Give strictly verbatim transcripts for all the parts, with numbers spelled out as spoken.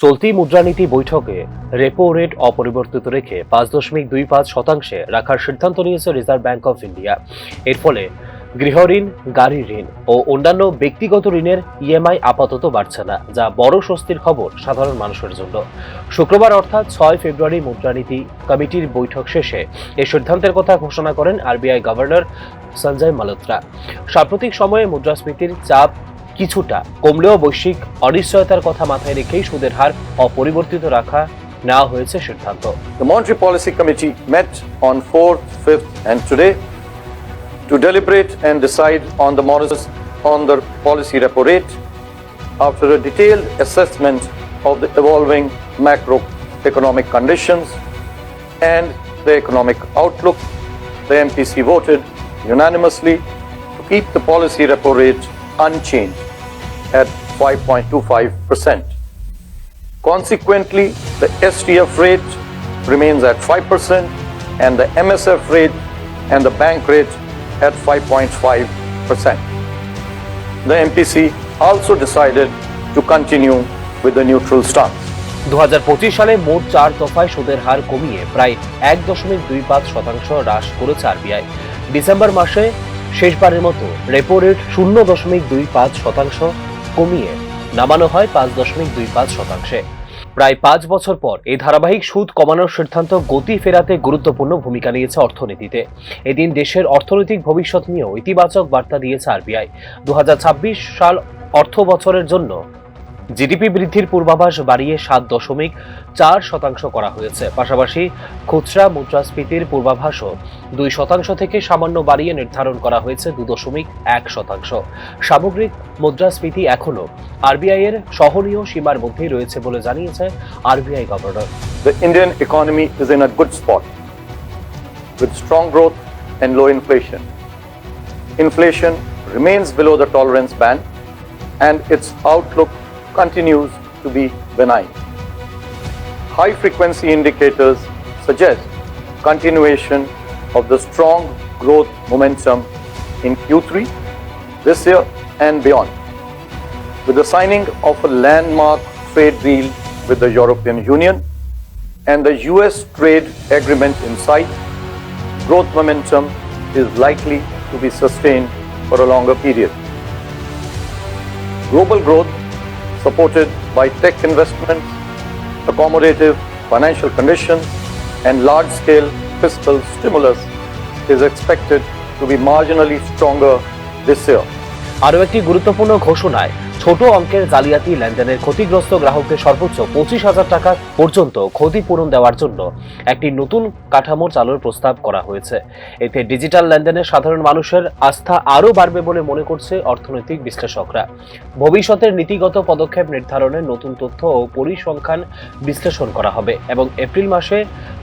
চলতি মুদ্রানীতি বৈঠকে রেপো রেট অপরিবর্তিত রেখে পাঁচ দশমিক দুই পাঁচ শতাংশে রাখার সিদ্ধান্ত নিয়েছে রিজার্ভ ব্যাংক অফ ইন্ডিয়া। এর ফলে গৃহঋণ, গাড়ি ঋণ ও অন্যান্য ব্যক্তিগত ঋণের ইএমআই আপাতত বাড়ছে না, যা বড় স্বস্তির খবর সাধারণ মানুষের জন্য। শুক্রবার অর্থাৎ ছয় ফেব্রুয়ারি মুদ্রানীতি কমিটির বৈঠক শেষে এ সিদ্ধান্তের কথা ঘোষণা করেন আরবিআই গভর্নর সঞ্জয় মালহোত্রা। সাম্প্রতিক সময়ে মুদ্রাস্ফীতির চাপ কিছুটা কমলেও বৈশ্বিক অনিশ্চয়তার কথা মাথায় রেখেই সুদের হার অপরিবর্তিত রাখা নেওয়া হয়েছে সিদ্ধান্ত। The Monetary Policy Committee met on fourth, fifth and today to deliberate and decide on the monos-, on the policy repo rate. After a detailed assessment of the evolving macroeconomic conditions and the economic outlook, the M P C voted unanimously to keep the policy repo rate unchanged at five point two five percent. Consequently, the S T F rate remains at five percent and the M S F rate and the bank rate at five point five percent. The M P C also decided to continue with the neutral stance. দু হাজার পঁচিশ সালে মোট চার দফায় সুদের হার কমিয়ে প্রায় এক দশমিক দুই পাঁচ শতাংশ হ্রাস করেছে আরবিআই। ডিসেম্বর মাসে শেষবারের মতো রেপো রেট শূন্য দশমিক দুই পাঁচ শতাংশ কমিয়ে নামানো হয় পাঁচ দশমিক দুই পাঁচ শতাংশে। প্রায় পাঁচ বছর পর এই ধারাবাহিক সুদ কমানোর সিদ্ধান্ত গতি ফেরাতে গুরুত্বপূর্ণ ভূমিকা নিয়েছে অর্থনীতিতে। এদিন দেশের অর্থনৈতিক ভবিষ্যৎ নিয়েও ইতিবাচক বার্তা দিয়েছে আরবিআই। দু হাজার ছাব্বিশ সাল অর্থ বছরের জন্য জিডিপি বৃদ্ধির পূর্বাভাস বাড়িয়ে সাত দশমিক চার শতাংশ করা হয়েছে। পাশাপাশি খুচরা মুদ্রাস্ফীতির পূর্বাভাসও দুই শতাংশ থেকে সামান্য বাড়িয়ে নির্ধারণ করা হয়েছে দু দশমিক এক শতাংশ। সামগ্রিক মুদ্রাস্ফীতি এখনও আরবিআই এর সহনীয় সীমার মধ্যেই রয়েছে বলে জানিয়েছে RBI governor. The Indian economy is in a good spot with strong growth and low inflation. Inflation remains below the tolerance band and its outlook continues to be benign. High frequency indicators suggest continuation of the strong growth momentum in Q three this year and beyond. With the signing of a landmark trade deal with the European Union and the U S trade agreement in sight, growth momentum is likely to be sustained for a longer period. Global growth, supported by tech investments, accommodative financial conditions, and large-scale fiscal stimulus, is expected to be marginally stronger this year. আরও একটি গুরুত্বপূর্ণ ঘোষণায় ছোট অঙ্কের জালিয়াতি লেনদেনের ক্ষতিগ্রস্ত গ্রাহকদের সর্বোচ্চ পঁচিশ হাজার টাকা পর্যন্ত ক্ষতিপূরণ দেওয়ার জন্য একটি নতুন কাঠামো চালুর প্রস্তাব করা হয়েছে। এতে ডিজিটাল লেনদেনে সাধারণ মানুষের আস্থা আরও বাড়বে বলে মনে করছে অর্থনৈতিক বিশ্লেষকরা। ভবিষ্যতের নীতিগত পদক্ষেপ নির্ধারণে নতুন তথ্য ও পরিসংখ্যান বিশ্লেষণ করা হবে এবং এপ্রিল মাসে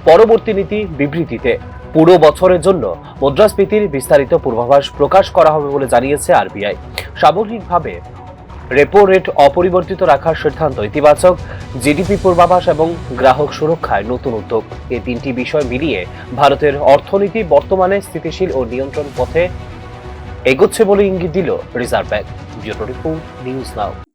পরবর্তী নীতি বিবৃতিতে পুরো বছরের জন্য মুদ্রাস্ফীতির বিস্তারিত পূর্বাভাস প্রকাশ করা হবে বলে জানিয়েছে আরবিআই। সামগ্রিকভাবে রেপো রেট অপরিবর্তিত রাখার সিদ্ধান্ত ইতিবাচক জিডিপি পূর্বাভাস এবং গ্রাহক সুরক্ষায় নতুন উদ্যোগ। এই তিনটি বিষয় মিলিয়ে ভারতের অর্থনীতি বর্তমানে স্থিতিশীল ও নিয়ন্ত্রণ পথে এগোচ্ছে বলে ইঙ্গিত দিল reserve bank. Bureau report, news now.